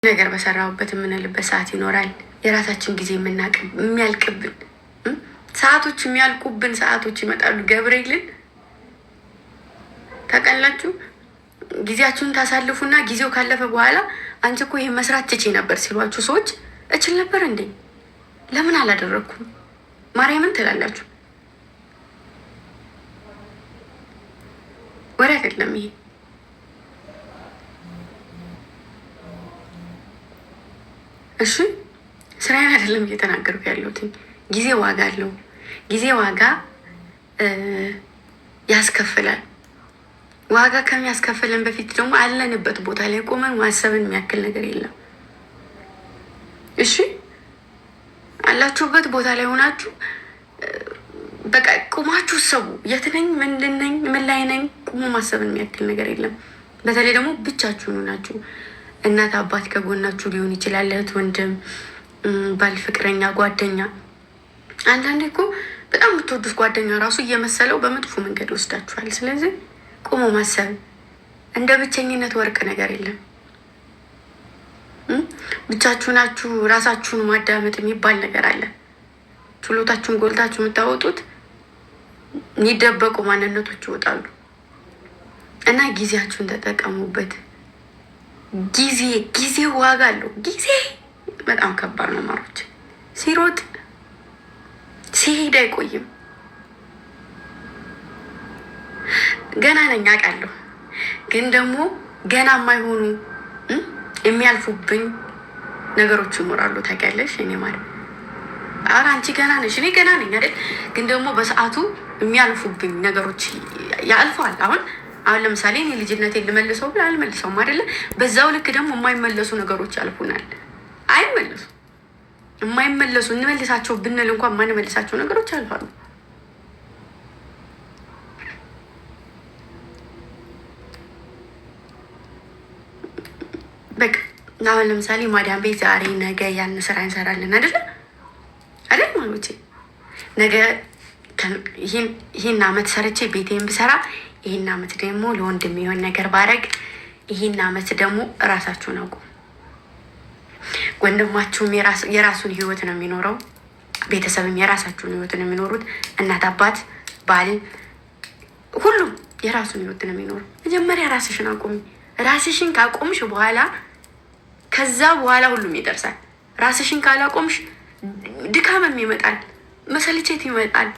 ነገር በሰራሁበት የምንልበት ሰዓት ይኖራል። የራሳችን ጊዜ የሚያልቅብን ሰዓቶች የሚያልቁብን ሰዓቶች ይመጣሉ። ገብርኤልን ታውቃላችሁ። ጊዜያችሁን ታሳልፉና ጊዜው ካለፈ በኋላ አንቺ እኮ ይህን መስራት ትችይ ነበር ሲሏችሁ ሰዎች እችል ነበር እንዴ ለምን አላደረግኩም ማርያምን ትላላችሁ። ወሬ አይደለም ይሄ። እሺ ስራዬን አይደለም እየተናገርኩ ያለሁት። ጊዜ ዋጋ አለው። ጊዜ ዋጋ ያስከፍላል። ዋጋ ከሚያስከፍለን በፊት ደግሞ አለንበት ቦታ ላይ ቆመን ማሰብን የሚያክል ነገር የለም። እሺ አላችሁበት ቦታ ላይ ሆናችሁ በቃ ቁማችሁ ሰቡ። የት ነኝ? ምንድን ነኝ? ምን ላይ ነኝ? ቁሞ ማሰብን የሚያክል ነገር የለም። በተለይ ደግሞ ብቻችሁን ሆናችሁ እናት አባት ከጎናችሁ ሊሆን ይችላል፣ እህት ወንድም፣ ባል፣ ፍቅረኛ፣ ጓደኛ። አንዳንዴ እኮ በጣም የምትወዱት ጓደኛ ራሱ እየመሰለው በመጥፎ መንገድ ይወስዳችኋል። ስለዚህ ቁሞ ማሰብ እንደ ብቸኝነት ወርቅ ነገር የለም። ብቻችሁ ናችሁ ራሳችሁን ማዳመጥ የሚባል ነገር አለ። ችሎታችሁን ጎልታችሁ የምታወጡት የሚደበቁ ማንነቶች ይወጣሉ እና ጊዜያችሁን ተጠቀሙበት። ጊዜ ጊዜ ዋጋ አለው። ጊዜ በጣም ከባድ ነው ማሮች። ሲሮጥ ሲሄድ አይቆይም። ገና ነኝ አውቃለሁ፣ ግን ደግሞ ገና የማይሆኑ የሚያልፉብኝ ነገሮች ይኖራሉ። ታውቂያለሽ እኔ ማለት ኧረ አንቺ ገና ነሽ፣ እኔ ገና ነኝ አይደል? ግን ደግሞ በሰዓቱ የሚያልፉብኝ ነገሮች ያልፈዋል። አሁን አሁን ለምሳሌ እኔ ልጅነቴን ልመልሰው ብል አልመልሰውም አይደለ? በዛው ልክ ደግሞ የማይመለሱ ነገሮች ያልፉናል። አይመለሱ የማይመለሱ እንመልሳቸው ብንል እንኳን የማንመልሳቸው ነገሮች ያልፋሉ። በቃ አሁን ለምሳሌ ማዳም ቤት ዛሬ ነገ ያን ስራ እንሰራለን አይደለ? አይደል ማሎቼ ነገ ይህን አመት ሰርቼ ቤቴን ብሰራ ይህን አመት ደግሞ ለወንድም የሚሆን ነገር ባረግ ይህን አመት ደግሞ እራሳችሁን አውቁ። ወንድማችሁም የራሱን ህይወት ነው የሚኖረው። ቤተሰብም የራሳችሁን ህይወት ነው የሚኖሩት። እናት፣ አባት፣ ባል ሁሉም የራሱን ህይወት ነው የሚኖረው። መጀመሪያ ራስሽን አቁሚ። ራስሽን ካቆምሽ በኋላ ከዛ በኋላ ሁሉም ይደርሳል። ራስሽን ካላቆምሽ ድካምም ይመጣል፣ መሰልቸት ይመጣል።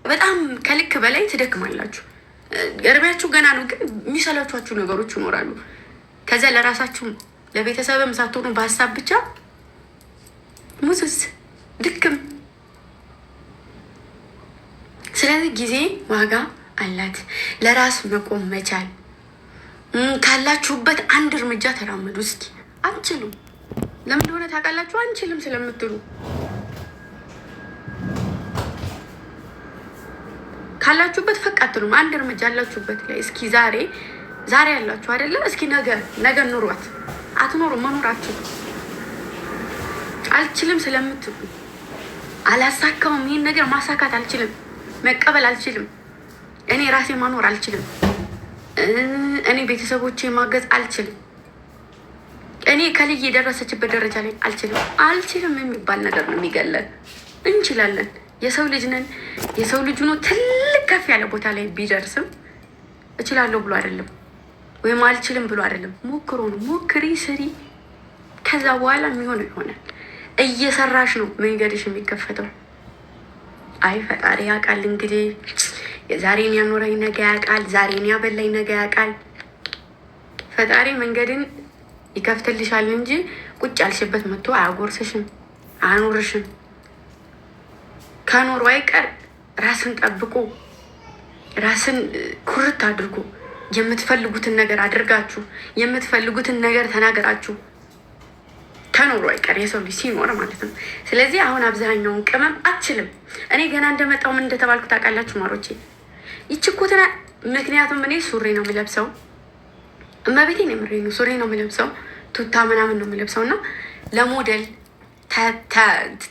በጣም ከልክ በላይ ትደክማላችሁ። እድሜያችሁ ገና ነው፣ ግን የሚሰለቿችሁ ነገሮች ይኖራሉ። ከዚያ ለራሳችሁ ለቤተሰብም ሳትሆኑ በሀሳብ ብቻ ሙዝዝ ድክም። ስለዚህ ጊዜ ዋጋ አላት። ለራስ መቆም መቻል ካላችሁበት አንድ እርምጃ ተራመዱ እስኪ። አንችሉም። ለምን እንደሆነ ታውቃላችሁ? አንችልም ስለምትሉ ካላችሁበት ፈቅ አትሉም። አንድ እርምጃ ያላችሁበት ላይ እስኪ ዛሬ ዛሬ ያላችሁ አይደለ? እስኪ ነገ ነገ ኑሯት። አትኖሩ መኖራችሁ አልችልም ስለምትሉ አላሳካውም፣ ይህን ነገር ማሳካት አልችልም፣ መቀበል አልችልም፣ እኔ ራሴ ማኖር አልችልም፣ እኔ ቤተሰቦቼ ማገዝ አልችልም፣ እኔ ከልይ የደረሰችበት ደረጃ ላይ አልችልም አልችልም የሚባል ነገር ነው የሚገለን። እንችላለን። የሰው ልጅ ነን። የሰው ልጅ ሆኖ ትልቅ ከፍ ያለ ቦታ ላይ ቢደርስም እችላለሁ ብሎ አይደለም ወይም አልችልም ብሎ አይደለም። ሞክሮ ነው። ሞክሪ፣ ስሪ። ከዛ በኋላ የሚሆነው ይሆናል። እየሰራሽ ነው መንገድሽ የሚከፈተው። አይ ፈጣሪ ያውቃል እንግዲህ የዛሬን ያኖረኝ ነገ ያውቃል። ዛሬን ያበላኝ ነገ ያውቃል። ፈጣሪ መንገድን ይከፍትልሻል እንጂ ቁጭ ያልሽበት መጥቶ አያጎርስሽም፣ አያኖርሽም። ከኖሩ አይቀር ራስን ጠብቆ ራስን ኩርት አድርጎ የምትፈልጉትን ነገር አድርጋችሁ የምትፈልጉትን ነገር ተናገራችሁ ከኖሩ አይቀር የሰው ልጅ ሲኖር ማለት ነው። ስለዚህ አሁን አብዛኛውን ቅመም አችልም። እኔ ገና እንደመጣው ምን እንደተባልኩ ታውቃላችሁ ማሮቼ? ይቺ እኮ ምክንያቱም እኔ ሱሪ ነው የምለብሰው፣ እመቤቴን የምሬ ነው፣ ሱሪ ነው የምለብሰው፣ ቱታ ምናምን ነው የምለብሰው እና ለሞዴል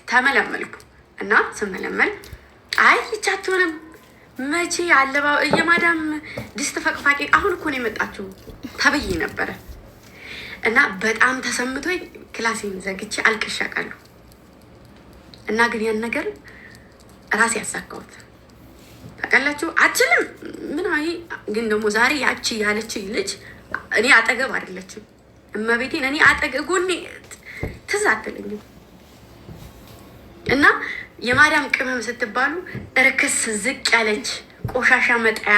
ተመለመልኩ እና ስመለመል አይ ይቺ አትሆንም መቼ አለባ የማዳም ድስት ፈቅፋቂ አሁን እኮ ነው የመጣችው ተብዬ ነበረ። እና በጣም ተሰምቶኝ ክላሴን ዘግቼ አልቅሼ አውቃለሁ። እና ግን ያን ነገር ራሴ ያሳካሁት ታውቃላችሁ። አችልም ምን አይ ግን ደግሞ ዛሬ ያቺ ያለች ልጅ እኔ አጠገብ አይደለችም። እመቤቴን እኔ አጠገብ ጎኔ ትዝ አትለኝም። እና የማዳም ቅመም ስትባሉ እርክስ ዝቅ ያለች ቆሻሻ መጣያ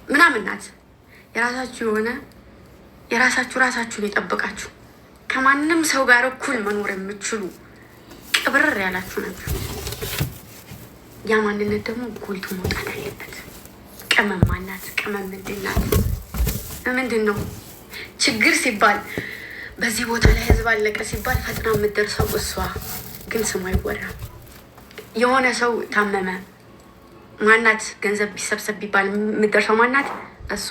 ምናምን ናት። የራሳችሁ የሆነ የራሳችሁ ራሳችሁን የጠበቃችሁ ከማንም ሰው ጋር እኩል መኖር የምችሉ ቅብርር ያላችሁ ናችሁ። ያ ማንነት ደግሞ ጎልቶ መውጣት አለበት። ቅመም ማናት? ቅመም ምንድን ናት? ምንድን ነው ችግር ሲባል በዚህ ቦታ ላይ ህዝብ አለቀ ሲባል ፈጥና የምትደርሰው እሷ፣ ግን ስሙ አይወራም። የሆነ ሰው ታመመ ማናት? ገንዘብ ቢሰብሰብ ቢባል የምትደርሰው ማናት? እሷ።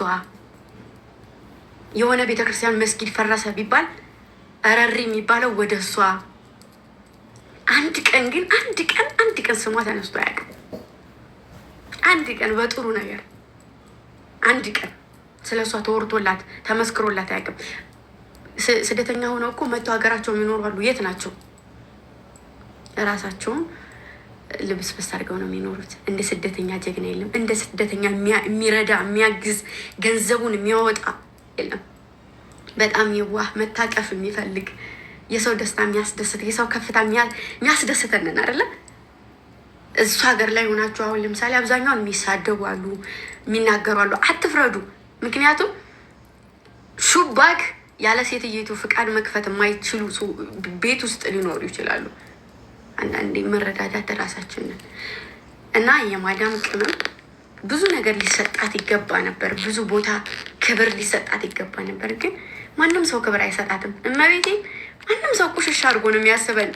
የሆነ ቤተክርስቲያን መስጊድ ፈረሰ ቢባል እረሪ የሚባለው ወደ እሷ። አንድ ቀን ግን አንድ ቀን አንድ ቀን ስሟ ተነስቶ አያውቅም። አንድ ቀን በጥሩ ነገር አንድ ቀን ስለ እሷ ተወርቶላት ተመስክሮላት አያውቅም። ስደተኛ ሆነው እኮ መጥተው ሀገራቸው የሚኖሩ አሉ። የት ናቸው? እራሳቸውን ልብስብስ አድርገው ነው የሚኖሩት። እንደ ስደተኛ ጀግና የለም። እንደ ስደተኛ የሚረዳ የሚያግዝ፣ ገንዘቡን የሚያወጣ የለም። በጣም የዋህ መታቀፍ የሚፈልግ የሰው ደስታ የሚያስደስት የሰው ከፍታ የሚያስደስተንን አይደለ? እሱ ሀገር ላይ ሆናችሁ አሁን ለምሳሌ አብዛኛውን የሚሳደቡ አሉ፣ የሚናገሩ አሉ። አትፍረዱ። ምክንያቱም شباك ያለ ሴትየቱ ፍቃድ መክፈት የማይችሉ ቤት ውስጥ ሊኖሩ ይችላሉ። አንዳንዴ መረዳዳት ራሳችንን እና የማዳም ቅመም ብዙ ነገር ሊሰጣት ይገባ ነበር። ብዙ ቦታ ክብር ሊሰጣት ይገባ ነበር። ግን ማንም ሰው ክብር አይሰጣትም። እመቤቴ ማንም ሰው ቁሽሽ አድርጎ ነው የሚያስበን፣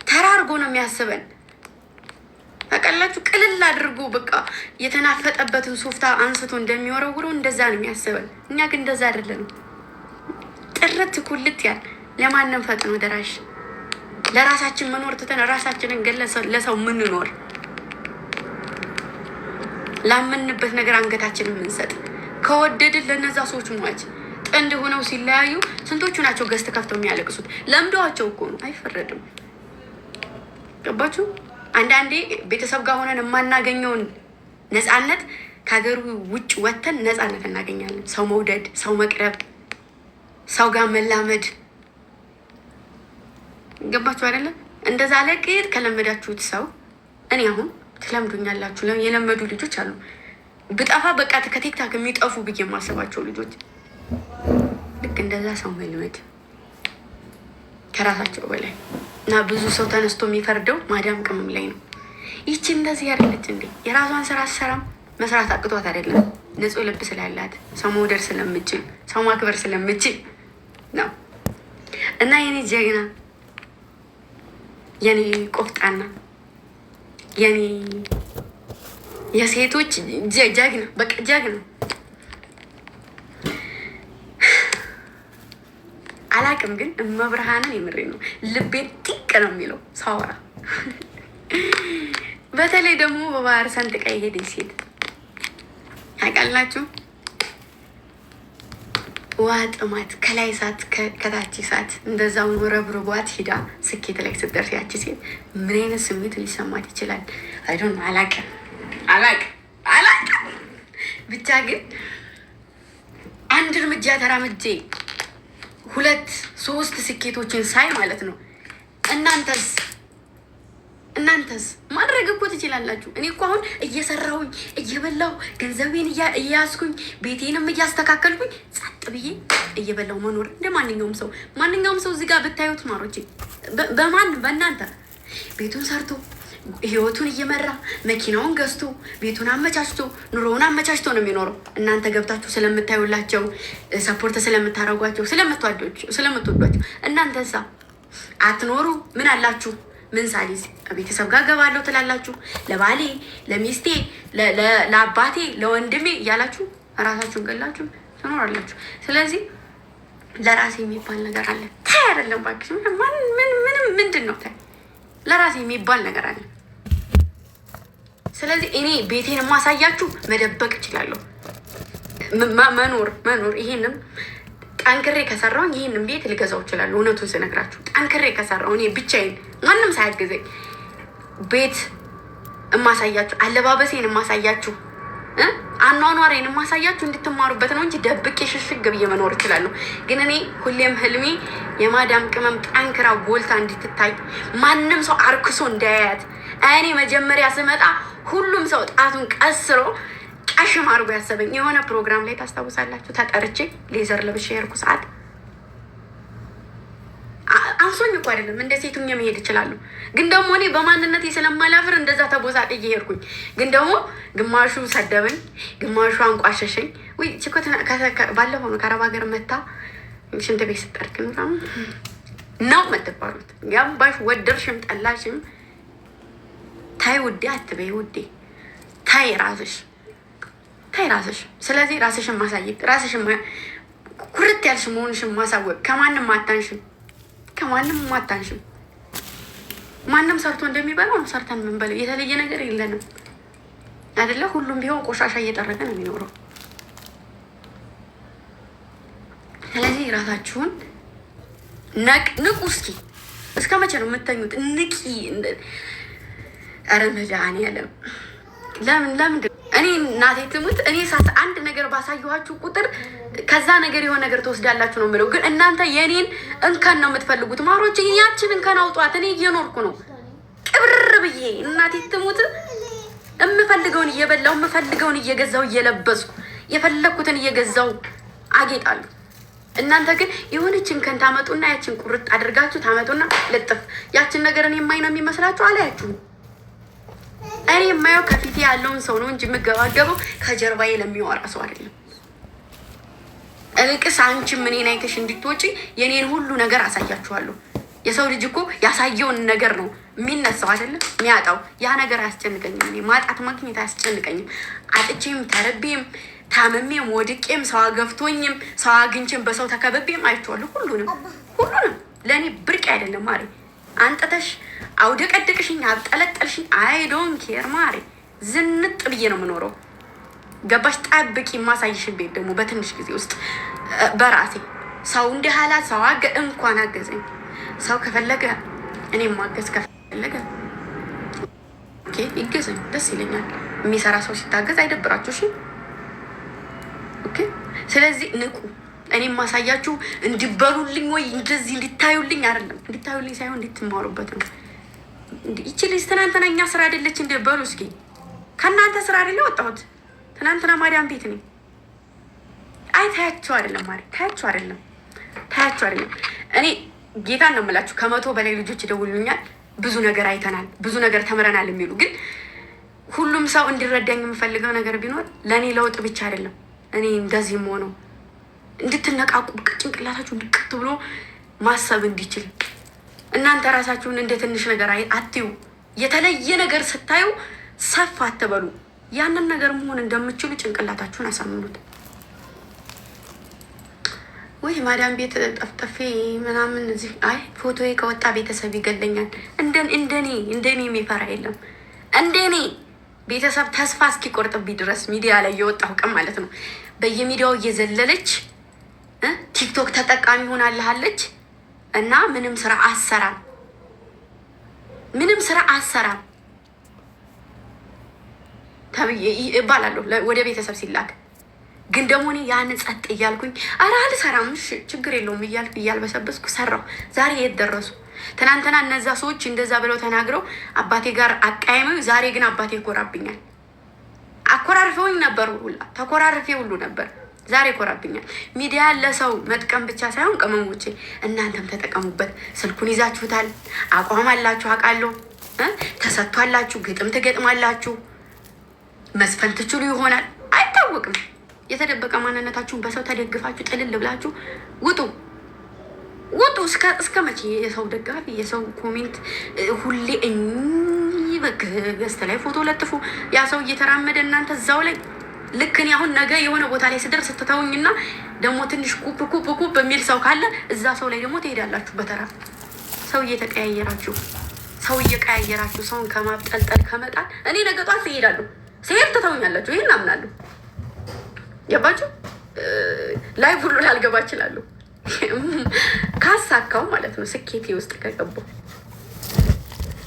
ተራ አድርጎ ነው የሚያስበን። ታውቃላችሁ፣ ቅልል አድርጎ በቃ የተናፈጠበትን ሶፍታ አንስቶ እንደሚወረውረው እንደዛ ነው የሚያስበን። እኛ ግን እንደዛ አይደለንም። ጥርት ኩልት ያል ለማንም ፈጥኖ ደራሽ ለራሳችን መኖር ትተን ራሳችንን ገለ ለሰው ምንኖር ላመንበት ነገር አንገታችንን የምንሰጥ ከወደድን ለነዛ ሰዎች ሟች ጥንድ ሆነው ሲለያዩ ስንቶቹ ናቸው guest ከፍተው የሚያለቅሱት? ለምደዋቸው እኮ ነው። አይፈረድም። ገባችሁ? አንዳንዴ ቤተሰብ ጋር ሆነን የማናገኘውን ነፃነት ከሀገሩ ውጭ ወጥተን ነፃነት እናገኛለን። ሰው መውደድ፣ ሰው መቅረብ፣ ሰው ጋር መላመድ። ገባችሁ አይደለም? እንደዛ ለቅጥ ከለመዳችሁት ሰው እኔ አሁን ትለምዱኛላችሁ። የለመዱ ልጆች አሉ። ብጠፋ በቃ ከቲክታክ የሚጠፉ ብዬ የማስባቸው ልጆች ልክ እንደዛ ሰው መልመድ ከራሳቸው በላይ እና ብዙ ሰው ተነስቶ የሚፈርደው ማዳም ቅመም ላይ ነው። ይቺ እንደዚህ ያደለች እንዴ የራሷን ስራ አትሰራም። መስራት አቅቷት አይደለም፣ ንጹሕ ልብ ስላላት ሰው መውደድ ስለምችል ሰው ማክበር ስለምችል ነው። እና የኔ ጀግና፣ የኔ ቆፍጣና፣ የኔ የሴቶች ጀግና፣ በቃ ጀግና። አላቅም ግን እመብርሃንን የምሬ ነው። ልቤን ጢቅ ነው የሚለው ሳወራ። በተለይ ደግሞ በባህር ሰንጥቃ የሄደች ሴት ታውቃላችሁ። ውሃ ጥማት ከላይ እሳት ከታች እሳት እንደዛው ረብርቧት ሂዳ ስኬት ላይ ስትደርስ ያቺ ሴት ምን አይነት ስሜት ሊሰማት ይችላል? I don't አላቅም አላቅም አላቅም። ብቻ ግን አንድ እርምጃ ተራምጄ ሁለት ሶስት ስኬቶችን ሳይ ማለት ነው። እናንተስ እናንተስ ማድረግ እኮ ትችላላችሁ። እኔ እኮ አሁን እየሰራሁኝ እየበላሁ ገንዘቤን እያያዝኩኝ ቤቴንም እያስተካከልኩኝ ጸጥ ብዬ እየበላሁ መኖር እንደ ማንኛውም ሰው ማንኛውም ሰው እዚህ ጋር ብታዩት ማሮቼ በማን በእናንተ ቤቱን ሰርቶ ህይወቱን እየመራ መኪናውን ገዝቶ ቤቱን አመቻችቶ ኑሮውን አመቻችቶ ነው የሚኖረው። እናንተ ገብታችሁ ስለምታዩላቸው support ስለምታደርጓቸው ስለምትወዷቸው እናንተሳ አትኖሩ ምን አላችሁ? ምን ሳሊዝ ቤተሰብ ጋር ገባለሁ ትላላችሁ። ለባሌ፣ ለሚስቴ፣ ለአባቴ፣ ለወንድሜ እያላችሁ ራሳችሁን ገላችሁ ትኖራላችሁ። ስለዚህ ለራሴ የሚባል ነገር አለ። ታይ አይደለም እባክሽ፣ ምንም ምንድን ነው ታይ፣ ለራሴ የሚባል ነገር አለ። ስለዚህ እኔ ቤቴን የማሳያችሁ መደበቅ እችላለሁ። መኖር መኖር ይሄንም ጠንክሬ ከሰራሁኝ ይህንን ቤት ልገዛው እችላለሁ። እውነቱን ስነግራችሁ ጠንክሬ ከሰራሁ እኔ ብቻዬን ማንም ሳያግዘኝ ቤት እማሳያችሁ፣ አለባበሴን እማሳያችሁ፣ አኗኗሬን የማሳያችሁ እንድትማሩበት ነው እንጂ ደብቄ ሽሽግ ብዬ መኖር እችላለሁ። ግን እኔ ሁሌም ህልሜ የማዳም ቅመም ጠንክራ ጎልታ እንድትታይ፣ ማንም ሰው አርክሶ እንዳያያት። እኔ መጀመሪያ ስመጣ ሁሉም ሰው ጣቱን ቀስሮ ቀሽም አድርጎ ያሰበኝ የሆነ ፕሮግራም ላይ ታስታውሳላችሁ፣ ተጠርቼ leather ለብሼ የሄድኩ ሰዓት አንሶኝ እኮ አይደለም፣ እንደ ሴቱኛ መሄድ እችላለሁ። ግን ደግሞ እኔ በማንነቴ ስለማላፍር እንደዛ ተቦሳጥዬ ሄድኩኝ። ግን ደግሞ ግማሹ ሰደበኝ፣ ግማሹ አንቋሸሸኝ። ወይ ችኮ ባለፈው ነው ከአረብ ሀገር መታ ሽንት ቤት ስጠርግ ምናምን ነው የምትባሉት። ያባሽ ወደድሽም ጠላሽም ታይ ውዴ፣ አትበይ ውዴ፣ ታይ ራስሽ፣ ታይ ራስሽ። ስለዚህ ራስሽን ማሳየት፣ ራስሽን ኩርት ያልሽ መሆንሽን ማሳወቅ፣ ከማንም አታንሽም፣ ከማንም አታንሽም። ማንም ሰርቶ እንደሚበላው ነው ሰርተን የምንበላው። የተለየ ነገር የለንም አይደለ? ሁሉም ቢሆን ቆሻሻ እየጠረገ ነው የሚኖረው። ስለዚህ ራሳችሁን ንቁ። እስኪ እስከ መቼ ነው የምተኙት? ንቂ። ኧረ መድኃኒዓለም ለምን ለምን እኔ እናቴ ትሙት እኔ አንድ ነገር ባሳየኋችሁ ቁጥር ከዛ ነገር የሆነ ነገር ትወስዳላችሁ ነው የምለው። ግን እናንተ የኔን እንከን ነው የምትፈልጉት። ማሮች ያችን እንከን አውጧት። እኔ እየኖርኩ ነው ቅብር ብዬ እናቴ ትሙት የምፈልገውን እየበላው፣ የምፈልገውን እየገዛው፣ እየለበስኩ፣ የፈለግኩትን እየገዛው አጌጣለሁ። እናንተ ግን የሆነች እንከን ታመጡና ያችን ቁርጥ አድርጋችሁ ታመጡና ልጥፍ ያችን ነገር እኔ የማይ ነው የሚመስላችሁ። አላያችሁም። እኔ የማየው ከፊቴ ያለውን ሰው ነው እንጂ የምገባገበው ከጀርባዬ ለሚወራ ሰው አይደለም። እልቅስ አንቺም እኔን አይተሽ እንድትወጪ የኔን ሁሉ ነገር አሳያችኋለሁ። የሰው ልጅ እኮ ያሳየውን ነገር ነው የሚነሳው አይደለም የሚያጣው። ያ ነገር አያስጨንቀኝም። እኔ ማጣት ማግኘት አያስጨንቀኝም። አጥቼም ተርቤም ታምሜም ወድቄም ሰው አገፍቶኝም ሰው አግኝቼም በሰው ተከብቤም አይቼዋለሁ። ሁሉንም ሁሉንም ለእኔ ብርቅ አይደለም ማሬ። አንጥተሽ አውደቀድቅሽኝ አብጠለጠልሽኝ I don't care ማሬ። ዝንጥ ብዬ ነው የምኖረው። ገባሽ? ጠብቂ። የማሳይሽን ቤት ደግሞ በትንሽ ጊዜ ውስጥ በራሴ ሰው እንዲህ አላት ሰው እንኳን አገዘኝ። ሰው ከፈለገ እኔ ማገዝ ከፈለገ okay ይገዘኝ፣ ደስ ይለኛል። የሚሰራ ሰው ሲታገዝ አይደብራችሁ? እሺ okay። ስለዚህ ንቁ። እኔ ማሳያችሁ እንዲበሉልኝ ወይ እንደዚህ እንዲታዩልኝ አይደለም፣ እንዲታዩልኝ ሳይሆን እንድትማሩበት ነው። ይቺ ልጅ ትናንትና እኛ ስራ አይደለች እንደ በሉ እስኪ። ከእናንተ ስራ አይደለ ወጣሁት ትናንትና ማዳም ቤት ነኝ። አይ ታያቸው አይደለም ማሪ፣ ታያቸው አይደለም፣ ታያቸው አይደለም። እኔ ጌታን ነው የምላችሁ። ከ100 በላይ ልጆች ይደውሉኛል። ብዙ ነገር አይተናል፣ ብዙ ነገር ተምረናል የሚሉ፣ ግን ሁሉም ሰው እንዲረዳኝ የምፈልገው ነገር ቢኖር ለእኔ ለውጥ ብቻ አይደለም። እኔ እንደዚህም ሆነው እንድትነቃቁ፣ ጭንቅላታችሁ ንቅት ብሎ ማሰብ እንዲችል፣ እናንተ ራሳችሁን እንደ ትንሽ ነገር አትዩ። የተለየ ነገር ስታዩ ሰፍ አትበሉ። ያንን ነገር መሆን እንደምችሉ ጭንቅላታችሁን አሳምኑት። ወይ ማዳም ቤት ጠፍጠፌ ምናምን እዚህ አይ ፎቶዬ ከወጣ ቤተሰብ ይገለኛል። እንደኔ እንደኔ የሚፈራ የለም። እንደኔ ቤተሰብ ተስፋ እስኪቆርጥብኝ ድረስ ሚዲያ ላይ የወጣሁ ቀን ማለት ነው። በየሚዲያው እየዘለለች ቲክቶክ ተጠቃሚ ሆናልሃለች እና ምንም ስራ አሰራም፣ ምንም ስራ አሰራም ተብዬ እባላለሁ ወደ ቤተሰብ ሲላክ። ግን ደግሞ እኔ ያንን ጸጥ እያልኩኝ ኧረ አልሰራም፣ እሺ ችግር የለውም እያልኩ እያልበሰበስኩ ሰራሁ። ዛሬ የት ደረሱ? ትናንትና እነዛ ሰዎች እንደዛ ብለው ተናግረው አባቴ ጋር አቃይመው፣ ዛሬ ግን አባቴ ይኮራብኛል። አኮራርፈውኝ ነበር ሁላ፣ ተኮራርፌ ሁሉ ነበር። ዛሬ ይኮራብኛል። ሚዲያ ለሰው መጥቀም ብቻ ሳይሆን ቅመሞቼ እናንተም ተጠቀሙበት። ስልኩን ይዛችሁታል፣ አቋም አላችሁ፣ አውቃለሁ፣ ተሰጥቷላችሁ፣ ግጥም ትገጥማላችሁ፣ መዝፈን ትችሉ ይሆናል፣ አይታወቅም። የተደበቀ ማንነታችሁን በሰው ተደግፋችሁ ጥልል ብላችሁ ውጡ ውጡ። እስከ መቼ የሰው ደጋፊ የሰው comment ሁሌ እኚህ በገዝተ ላይ ፎቶ ለጥፉ፣ ያ ሰው እየተራመደ እናንተ እዛው ላይ። ልክ እኔ አሁን ነገ የሆነ ቦታ ላይ ስደርስ ስትተውኝና ደግሞ ትንሽ ኩፕ ኩፕ ኩፕ የሚል ሰው ካለ እዛ ሰው ላይ ደግሞ ትሄዳላችሁ በተራ። ሰው እየተቀያየራችሁ፣ ሰው እየቀያየራችሁ ሰውን ከማብጠልጠል ከመጣል እኔ ነገ ጧት እሄዳለሁ። ስሄድ ትተውኛላችሁ። ይህን አምናለሁ። ገባችሁ? ላይ ሁሉ ላልገባ እችላለሁ። ካሳካው ማለት ነው። ስኬቴ ውስጥ ከገባው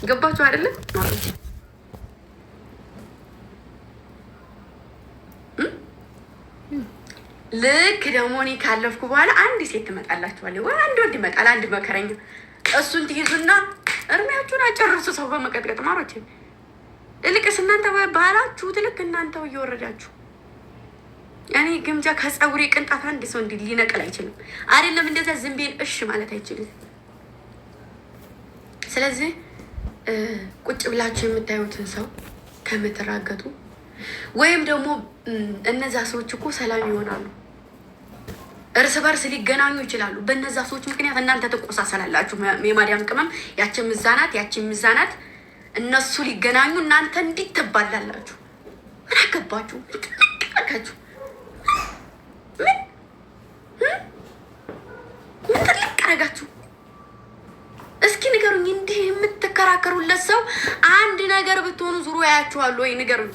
ገባችሁ አይደለም? ልክ ደግሞ እኔ ካለፍኩ በኋላ አንድ ሴት ትመጣላችኋለች ወይ አንድ ወንድ ይመጣል፣ አንድ መከረኛ። እሱን ትይዙና እድሜያችሁን አጨርሱ ሰው በመቀጥቀጥ ማሮች። እልቅስ እናንተ ባላችሁት ልክ እናንተው እየወረዳችሁ እኔ ግምጃ ከፀጉሬ ቅንጣት አንድ ሰው እንዲ ሊነቅል አይችልም። አይደለም እንደዛ ዝንቤን እሽ ማለት አይችልም። ስለዚህ ቁጭ ብላችሁ የምታዩትን ሰው ከምትራገጡ ወይም ደግሞ እነዛ ሰዎች እኮ ሰላም ይሆናሉ፣ እርስ በርስ ሊገናኙ ይችላሉ። በእነዛ ሰዎች ምክንያት እናንተ ትቆሳሰላላችሁ። የማዲያም ቅመም ያችን ምዛናት ያችን ምዛናት እነሱ ሊገናኙ እናንተ እንዲት ትባላላችሁ። ምን አገባችሁ? ምን ምን ምን ትልቅ አረጋችሁ? እስኪ ንገሩኝ። እንዲህ የምትከራከሩለት ሰው አንድ ነገር ብትሆኑ ዙሮ ያያችኋሉ ወይ? ንገሩኝ።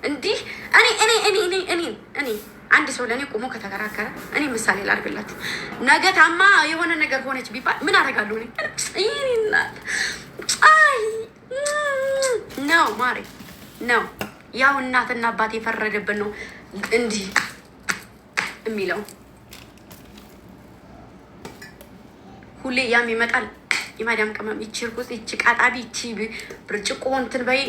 እንዲህ እኔ እኔ እኔ እኔ እኔ እኔ አንድ ሰው ለእኔ ቆሞ ከተከራከረ እኔ ምሳሌ ላድርግላችሁ። ነገ ታማ የሆነ ነገር ሆነች ቢባል ምን አደርጋለሁ? እኔ አይ ነው ማሬ ነው ያው እናትና አባት የፈረደብን ነው እንዲህ የሚለው ሁሌ ያም ይመጣል። የማዳም ቅመም ይቺ እርጉዝ፣ ይቺ ቃጣቢ፣ ይቺ ብርጭቆ እንትን በይ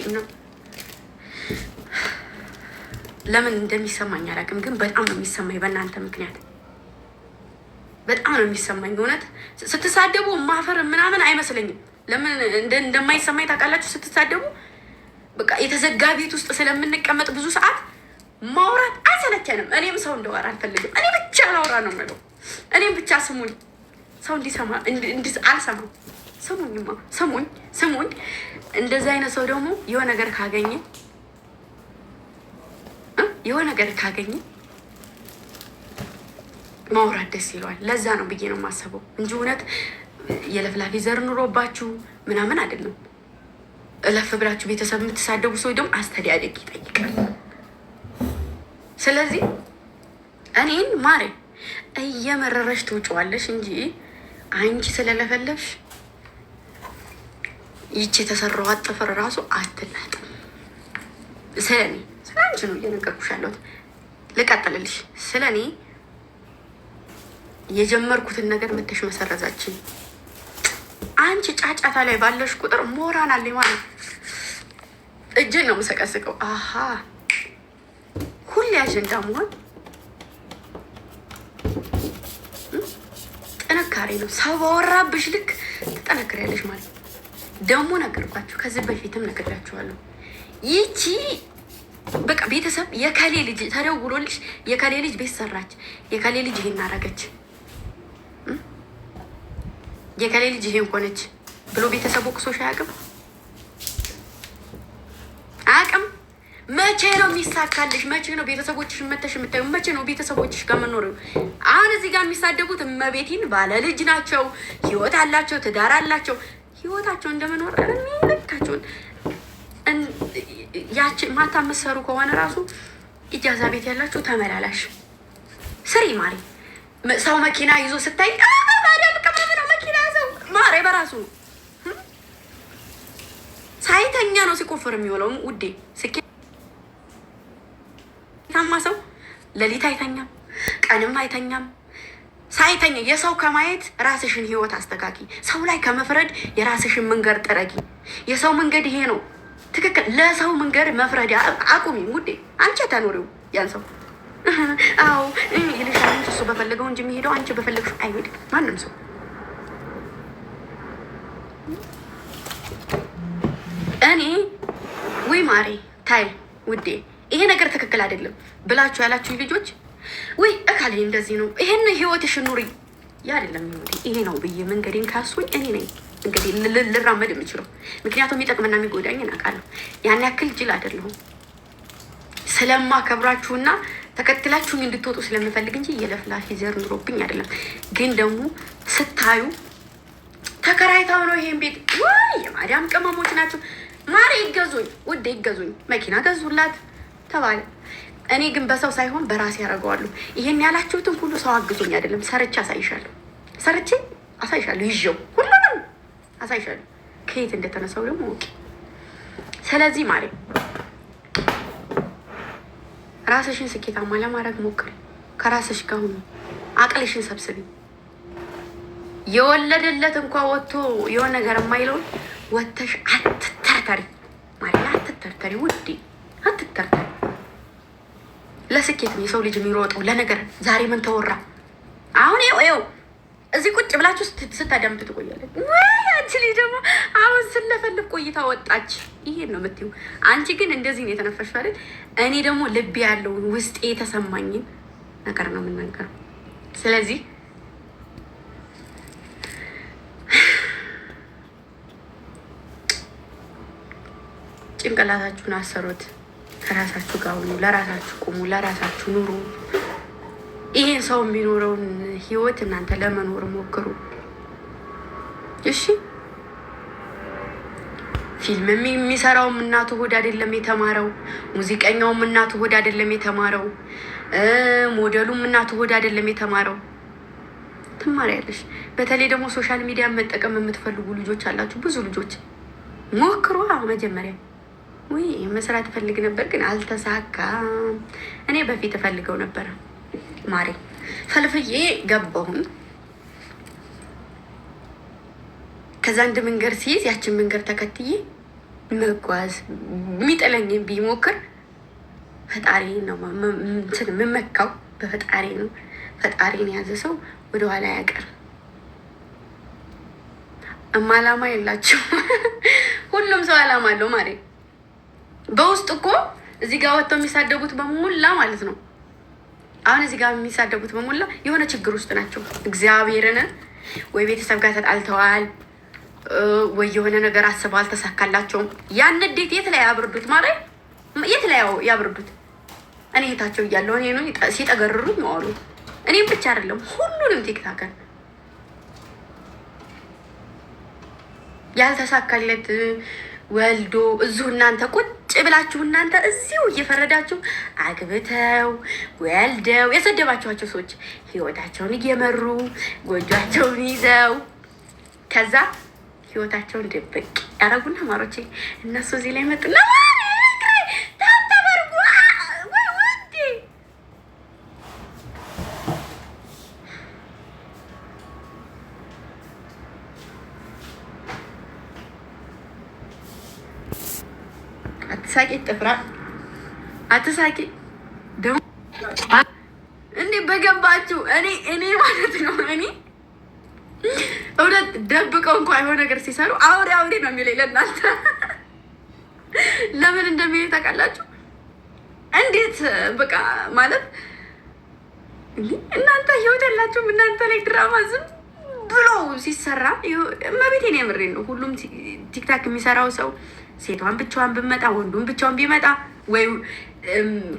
ለምን እንደሚሰማኝ አላውቅም፣ ግን በጣም ነው የሚሰማኝ። በእናንተ ምክንያት በጣም ነው የሚሰማኝ። እውነት ስትሳደቡ ማፈር ምናምን አይመስለኝም። ለምን እንደማይሰማኝ ታውቃላችሁ? ስትሳደቡ በቃ የተዘጋ ቤት ውስጥ ስለምንቀመጥ ብዙ ሰዓት ማውራት አይሰለቸንም። እኔም ሰው እንደወራ አልፈልግም። እኔ ብቻ ላውራ ነው የምለው። እኔም ብቻ ስሙኝ፣ ሰው እንዲሰማ አልሰማም። ስሙኝማ፣ ስሙኝ፣ ስሙኝ። እንደዚህ አይነት ሰው ደግሞ የሆነ ነገር ካገኘ የሆነ ነገር ካገኘ ማውራት ደስ ይለዋል። ለዛ ነው ብዬ ነው የማስበው እንጂ እውነት የለፍላፊ ዘር ኑሮባችሁ ምናምን አይደለም። እለፍ ብላችሁ ቤተሰብ የምትሳደቡ ሰው ደግሞ አስተዳደግ ይጠይቃል። ስለዚህ እኔን ማሬ እየመረረሽ ትውጭዋለሽ እንጂ አንቺ ስለለፈለፍሽ ይቺ የተሰራው ጥፍር ራሱ አትላጥም። ስለ እኔ ስለ አንቺ ነው እየነገርኩሽ ያለሁት። ልቀጥልልሽ። ስለ እኔ የጀመርኩትን ነገር መተሽ መሰረዛችን። አንቺ ጫጫታ ላይ ባለሽ ቁጥር ሞራን አለኝ ማለት እጄን ነው የምሰቀስቀው። አሀ ሁሌ አጀንዳ መሆን ጥንካሬ ነው። ሰው ባወራብሽ ልክ ትጠነክሪያለሽ ማለት ነው። ደግሞ ነገርኳችሁ፣ ከዚህ በፊትም ነግሬያችኋለሁ። ይቺ በቃ ቤተሰብ የከሌ ልጅ ተደውሎልሽ የከሌ ልጅ ቤት ሰራች፣ የከሌ ልጅ ይሄን አረገች፣ የከሌ ልጅ ይሄን ሆነች ብሎ ቤተሰብ ወቅሶሽ አያውቅም አያውቅም። መቼ ነው የሚሳካልሽ? መቼ ነው ቤተሰቦችሽ መተሽ የምታዩ? መቼ ነው ቤተሰቦችሽ ጋር መኖር? አሁን እዚህ ጋር የሚሳደቡት እመቤቴን ባለ ልጅ ናቸው፣ ህይወት አላቸው፣ ትዳር አላቸው። ህይወታቸው እንደመኖር ልካቸውን ያቺ ማታ የምትሰሩ ከሆነ ራሱ ኢጃዛ ቤት ያላችሁ ተመላላሽ ስሪ ማሪ። ሰው መኪና ይዞ ስታይ ነው መኪና ያዘው ማሬ በራሱ ነው ሳይተኛ ነው ሲቆፍር የሚውለው ውዴ። ስኬታማ ሰው ሌሊት አይተኛም፣ ቀንም አይተኛም። ሳይተኛ የሰው ከማየት ራስሽን ህይወት አስተካኪ። ሰው ላይ ከመፍረድ የራስሽን መንገድ ጥረጊ። የሰው መንገድ ይሄ ነው ትክክል። ለሰው መንገድ መፍረድ አቁሚ ውዴ። አንቺ አታኖሪው ያን ሰው አዎ ይልሻል እንጂ እሱ በፈለገው እንጂ የሚሄደው አንቺ በፈለግሽው አይሄድም ማንም ሰው። እኔ ወይ ማሬ ታይ ውዴ ይሄ ነገር ትክክል አይደለም ብላችሁ ያላችሁ ልጆች ወይ እካሌ እንደዚህ ነው፣ ይሄን ህይወትሽን ኑሪ። ያ አይደለም ህይወቴ ይሄ ነው ብዬ መንገዴን ካሱኝ እኔ ነኝ እንግዲህ ልራመድ የምችለው። ምክንያቱም የሚጠቅምና የሚጎዳኝ እናውቃለሁ። ያን ያክል ጅል አይደለሁም። ስለማከብራችሁና ተከትላችሁኝ እንድትወጡ ስለምፈልግ እንጂ የለፍላፊ ዘር ኑሮብኝ አይደለም። ግን ደግሞ ስታዩ ተከራይታው ነው ይሄን ቤት ወይ የማዳም ቅመሞች ናቸው። ማሬ ይገዙኝ፣ ውዴ ይገዙኝ፣ መኪና ገዙላት ተባለ። እኔ ግን በሰው ሳይሆን በራሴ ያደርገዋለሁ። ይሄን ያላችሁትን ሁሉ ሰው አግዞኝ አይደለም፣ ሰርቼ አሳይሻለሁ። ሰርቼ አሳይሻለሁ። ይዤው ሁሉንም አሳይሻለሁ። ከየት እንደተነሳው ደግሞ okay። ስለዚህ ማሬ ራስሽን ስኬታማ ለማድረግ ሞክሪ። ከራስሽ ጋር ሁኚ። አቅልሽን ሰብስቢ። የወለደለት እንኳ ወጥቶ የሆነ ነገር የማይለውን ወጥተሽ አትተርተሪ ማሪ፣ አትተርተሪ ውዴ፣ አትተርተሪ። ለስኬት ነው የሰው ልጅ የሚሮጠው ለነገር። ዛሬ ምን ተወራ? አሁን ይኸው እዚህ ቁጭ ብላችሁ ስታዳምጡ ትቆያለች። ወይ አንቺ ልጅ ደግሞ አሁን ስለፈልፍ ቆይታ ወጣች። ይሄን ነው የምትይው። አንቺ ግን እንደዚህ ነው የተነፈሽው አይደል? እኔ ደግሞ ልቤ ያለውን ውስጤ የተሰማኝን ነገር ነው የምናገረው። ስለዚህ ጭንቅላታችሁን አሰሩት። ከራሳችሁ ጋር ሁኑ። ለራሳችሁ ቁሙ። ለራሳችሁ ኑሩ። ይሄን ሰው የሚኖረውን ህይወት እናንተ ለመኖር ሞክሩ። እሺ፣ ፊልም የሚሰራውም እናቱ ሆድ አይደለም የተማረው፣ ሙዚቀኛውም እናቱ ሆድ አይደለም የተማረው፣ ሞዴሉም እናቱ ሆድ አይደለም የተማረው። ትማሪያለሽ። በተለይ ደግሞ social media መጠቀም የምትፈልጉ ልጆች አላችሁ፣ ብዙ ልጆች ሞክሩ። መጀመሪያ ውይ መስራት እፈልግ ነበር ግን አልተሳካም። እኔ በፊት እፈልገው ነበረ ማሬ፣ ፈልፍዬ ገባሁኝ። ከዛ አንድ መንገድ ሲይዝ ያችን መንገድ ተከትዬ መጓዝ የሚጥለኝን ቢሞክር ፈጣሪ ነው እንትን የምመካው በፈጣሪ ነው። ፈጣሪን የያዘ ሰው ወደኋላ አያቀርም። እማ አላማ የላቸው። ሁሉም ሰው አላማ አለው ማሬ። በውስጥ እኮ እዚህ ጋር ወጥተው የሚሳደቡት በሙላ ማለት ነው። አሁን እዚህ ጋር የሚሳደቡት በሙላ የሆነ ችግር ውስጥ ናቸው። እግዚአብሔርን ወይ ቤተሰብ ጋር ተጣልተዋል፣ ወይ የሆነ ነገር አስበው አልተሳካላቸውም። ያን ንዴት የት ላይ ያብርዱት ማለት የት ላይ ያብርዱት? እኔ እህታቸው እያለሁ እኔ ነው ሲጠገርሩኝ ዋሉ። እኔም ብቻ አይደለም ሁሉንም TikToker ያልተሳካለት ወልዶ እዚሁ እናንተ ቁጭ ብላችሁ እናንተ እዚሁ እየፈረዳችሁ አግብተው ወልደው የሰደባችኋቸው ሰዎች ህይወታቸውን እየመሩ ጎጇቸውን ይዘው ከዛ ህይወታቸውን ድብቅ ያደረጉና ማሮቼ እነሱ እዚህ ላይ መጡና ታተበርጉ ወዴ አትሳቂ፣ ጥፍራ አትሳቂ። ደግሞ እንዴ በገባችሁ እኔ ማለት ነው እኔ እውነት ደብቀው እንኳ የሆነ ነገር ሲሰሩ አውሬ አውሬ ነው የሚለኝ። ለእናንተ ለምን እንደሚለኝ ታውቃላችሁ? እንዴት በቃ ማለት እናንተ ህይወት ያላችሁም እናንተ ላይ ድራማ ዝም ብሎ ሲሰራ እመቤቴን የምሬን ነው። ሁሉም TikTok የሚሰራው ሰው ሴቷን ብቻዋን ብመጣ ወንዱን ብቻዋን ቢመጣ ወይ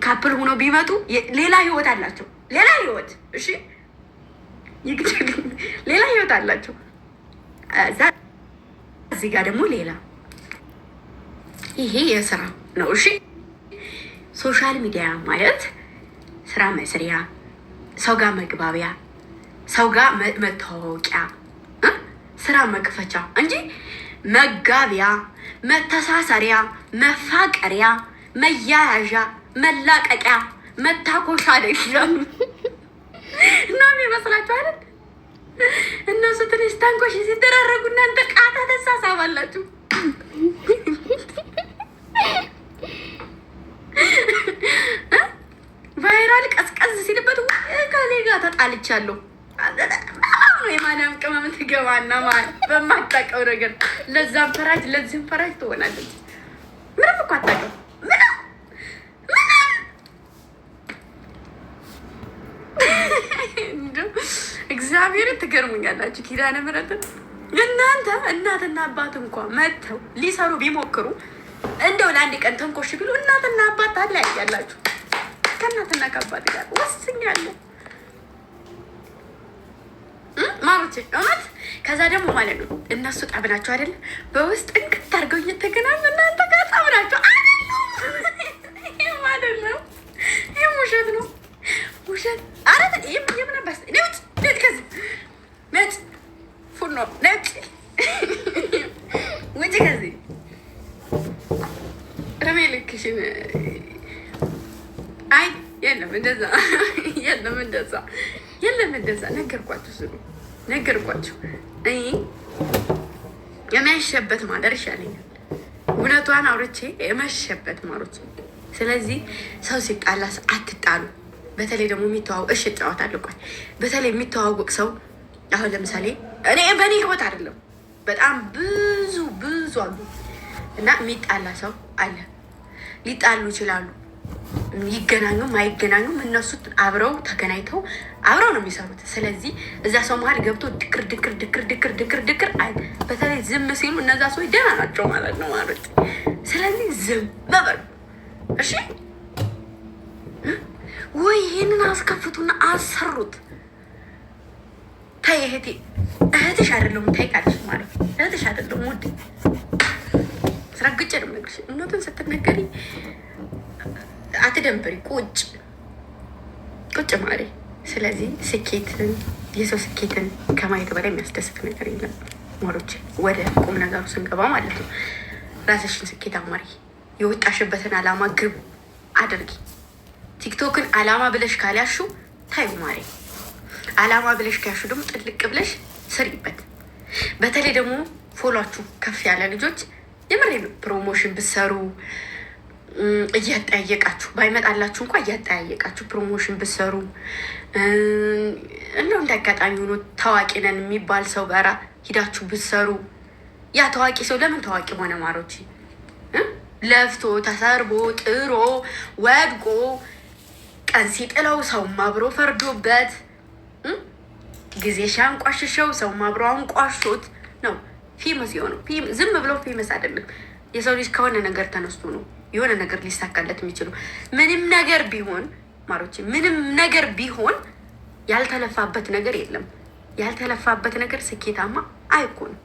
couple ሆኖ ቢመጡ ሌላ ህይወት አላቸው። ሌላ ህይወት እሺ፣ ሌላ ህይወት አላቸው። እዚህ ጋር ደግሞ ሌላ ይሄ የስራ ነው። እሺ፣ social media ማለት ስራ መስሪያ፣ ሰው ጋር መግባቢያ፣ ሰው ጋር መተዋወቂያ፣ ስራ መክፈቻ እንጂ መጋቢያ፣ መተሳሰሪያ፣ መፋቀሪያ፣ መያያዣ፣ መላቀቂያ፣ መታኮሻ አይደለም። እና የሚመስላችሁ አይደል? እነሱ ትንሽ ተንኮሽ ሲደራረጉ እናንተ ቃታ ተሳሳባላችሁ። viral ቀዝቀዝ ሲልበት ከሌ ጋር ተጣልቻለሁ የማዳም ቅመም ትገባና በማታውቀው ነገር ለዛም ፈራጅ ለዚህም ፈራጅ ትሆናለች። ምንም እኮ አታውቅም። ምንም ምንም እግዚአብሔርን ትገርሙኛላችሁ። ኪዳነ ምሕረትን እናንተ እናትና አባት እንኳ መጥተው ሊሰሩ ቢሞክሩ እንደው ለአንድ ቀን ተንኮሽ ቢሉ እናትና አባት ታለያያላችሁ። ከእናትና ከአባት ጋር ወስኛለሁ ማሮች እውነት። ከዛ ደግሞ ማለት ነው እነሱ ጠብ ናቸው አይደለ? በውስጥ እንክት አድርገው እየተገናኙ እናንተ ጋር ጠብ ናቸው አይደለም? ይህም አይደለም፣ ይህም ውሸት። ኧረ የምን አባስ ነጭ ነጭ ከዚህ ነጭ ፉኖ ነጭ ውጭ ከዚህ እድሜ ልክሽን። አይ የለም እንደዛ፣ የለም እንደዛ፣ የለም እንደዛ። ነገርኳችሁ፣ ስሉ ነገርኳችሁ። እኔ የመሸበት ማደር ይሻለኛል። እውነቷን አውርቼ የመሸበት ማሮች። ስለዚህ ሰው ሲጣላ አትጣሉ። በተለይ ደግሞ የሚተዋወቅ፣ እሺ እጫወታለሁ። ቆይ በተለይ የሚተዋወቅ ሰው፣ አሁን ለምሳሌ እኔ በእኔ ህይወት አይደለም፣ በጣም ብዙ ብዙ አሉ እና የሚጣላ ሰው አለ። ሊጣሉ ይችላሉ። ይገናኙም አይገናኙም እነሱ አብረው ተገናኝተው አብረው ነው የሚሰሩት። ስለዚህ እዛ ሰው መሀል ገብቶ ድክር ድክር ድክር ድክር ድክር ድክር። በተለይ ዝም ሲሉ እነዛ ሰዎች ደህና ናቸው ማለት ነው ማለት። ስለዚህ ዝም በሉ እሺ። ወይ ይህንን አስከፍቱና አሰሩት። ታይ እህቴ፣ እህትሽ አይደለሁም፣ ታይ ካልሽ ማለት እህትሽ አይደለሁም ውዴ፣ ስረግጬ ነው የምነግርሽ። እውነቱን ስትነገሪ አትደንብሪ፣ ቁጭ ቁጭ ማሪ። ስለዚህ ስኬትን፣ የሰው ስኬትን ከማየት በላይ የሚያስደስት ነገር የለም። ሞሮች ወደ ቁም ነገሩ ስንገባ ማለት ነው። ራስሽን ስኬታማ አድርጊ። የወጣሽበትን አላማ ግብ አድርጊ። ቲክቶክን አላማ ብለሽ ካልያሹ ታዩ ማሪ። አላማ ብለሽ ከያሹ ደግሞ ጥልቅ ብለሽ ስሪበት። በተለይ ደግሞ follow ኣችሁ ከፍ ያለ ልጆች የምሬ ነው፣ promotion ብትሰሩ እያጠያየቃችሁ፣ ባይመጣላችሁ እንኳ እያጠያየቃችሁ promotion ብትሰሩ፣ እንደው እንደ አጋጣሚ ሆኖ ታዋቂ ነን የሚባል ሰው ጋራ ሂዳችሁ ብትሰሩ፣ ያ ታዋቂ ሰው ለምን ታዋቂ ሆነ? ማሮች፣ ለፍቶ ተሰርቦ ጥሮ ወድቆ ቀን ሲጥለው ሰውም አብሮ ፈርዶበት፣ ጊዜ ሲያንቋሽሸው ሰውም አብሮ አንቋሾት ነው famous የሆነው። ዝም ብሎ famous አይደለም። የሰው ልጅ ከሆነ ነገር ተነስቶ ነው የሆነ ነገር ሊሳካለት የሚችሉ። ምንም ነገር ቢሆን ማሮች፣ ምንም ነገር ቢሆን ያልተለፋበት ነገር የለም። ያልተለፋበት ነገር ስኬታማ አይኮንም።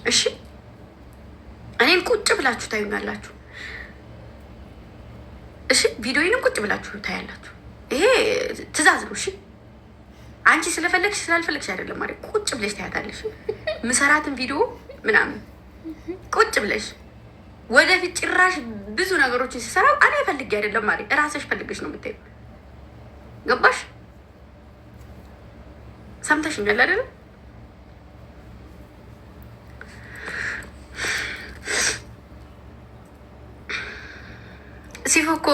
እሺ እኔን ቁጭ ብላችሁ ታዩኛላችሁ። እሺ ቪዲዮዬንም ቁጭ ብላችሁ ታያላችሁ። ይሄ ትዕዛዝ ነው። እሺ አንቺ ስለፈለግሽ ስላልፈለግሽ አይደለም ማለት፣ ቁጭ ብለሽ ታያታለሽ። ምሰራትን ቪዲዮ ምናምን ቁጭ ብለሽ፣ ወደፊት ጭራሽ ብዙ ነገሮችን ሲሰራ እኔ ፈልጌ አይደለም ማለት፣ እራስሽ ፈልገሽ ነው የምታየው። ገባሽ? ሰምተሽኛል አይደለም? ሲፎኮ